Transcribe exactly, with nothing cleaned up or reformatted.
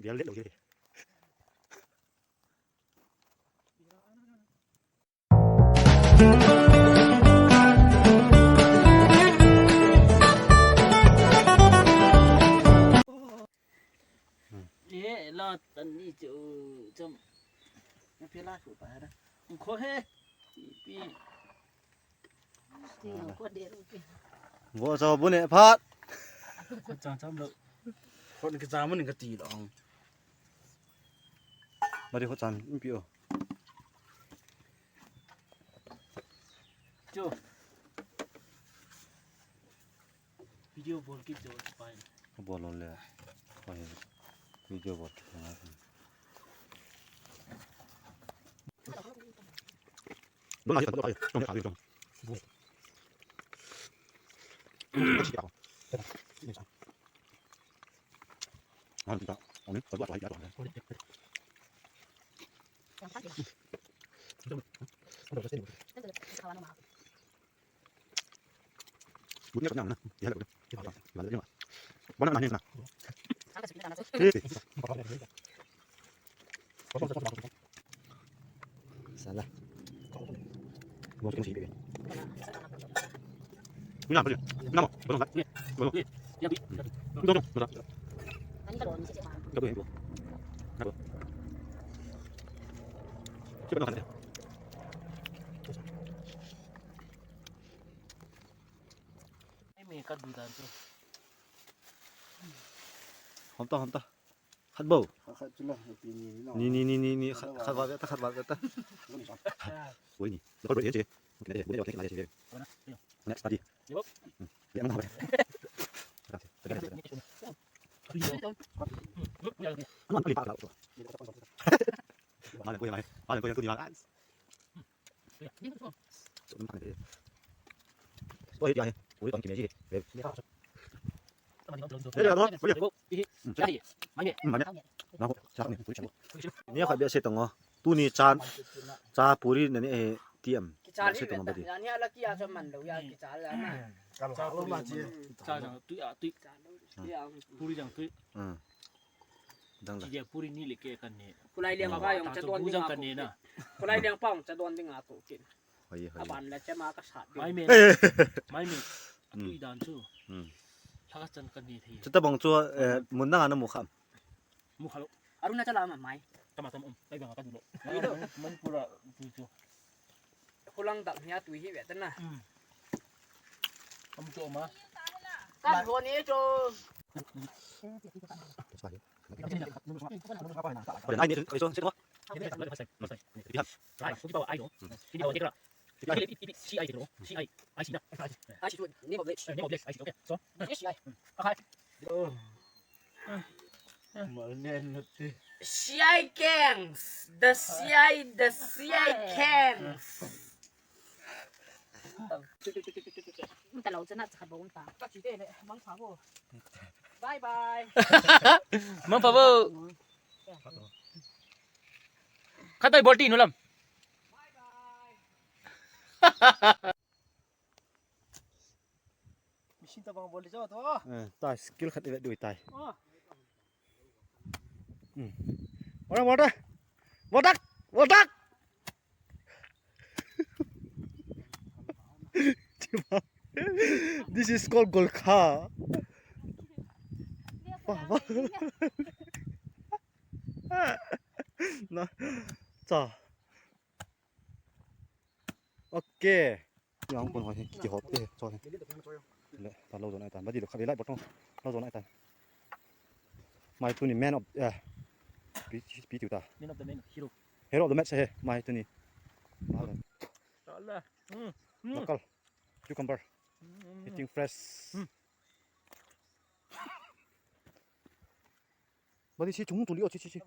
Bial det lo hi. Eh, la tan ni chu cham. Na pia la chu pa ha da. Kho he. Pi. Ti ko de ru pi. Vo so bu ne phat. Kho chang cham lo. Kho ni ka chang mun ni ka ti lo. Mari kho chang pi o. Chu. Video bol kit jo pai. Bol lo le. Pai. Video bol kit na. Don aja, don aja. Don aja, don. Buat ni kat nyang na. Ya, ya, ya. Bana na ni na. Sala. Buat ni kat nyang. Ina, ina mo. Buat ni. Buat ni. Buat ni. Buat ni. Buat ni. Hom ta, hom ta. Khat bou. Khat chu la, pi ni ni lo. Ni, ni, ni, ni, ni, khat, khat val ta, khat val ta. Oi ni. Lo ko che. Next study. Hmm. Ya, mana ba? Mana ko ya, mana ko ya tu ni ma. Ni khat bia se tang o. Tuni cha, cha puri nani e ti am. Kichal se tang o badi. Ya ni ala ki ya sa man lo ya kichal ya na. Cha lo ma chi. Cha jang tui a tui. Puri jang tui. Hmm. Dang la. Chi dia puri ni le ke kan ne. Kulai liang pa jong cha don ding a kan ne na. Kulai liang pa jong cha don ding a to kin. Hoi, hoi. Aban la chama ka sat. Mai me. Mai me. Atui dan chu. Hmm. Lhaka chan ka ni thei. Chuta bang chu, eh, mun dang ana mu kham. Mu khalo. Arunachal a mai. Tama tam um. Kai bang ka du lo. Manipur a tu chu. Khulang dak nia tui hi ve ta na. Hmm. Am chu ma. Kan ho ni chu. Name of village. C I gangs. The C I, the C I gangs. Bye bye. Mangpha bou. Khatai bol ti nu lam. Machine tabang bol jo to. Eh, tai skill khat ivet dui tai. Oh. Hmm. Ora, ora. Wadak, wadak. This is called Golkha. Wah, wah. Na, cha. Ok. Yang pun hoi, kihop te, choi. Le, ta lo don ai tan. Badi lo khabe lai botong. Lo don ai tan. Mai tuni man of, eh, pi, pi tiu ta. Man of the man, hero. Hero of the match he, mai tuni. Ala. Hmm. Hmm. Local. Cucumber. Hmm. Eating fresh. Hmm. Badi si chung tu li o, si, si, si.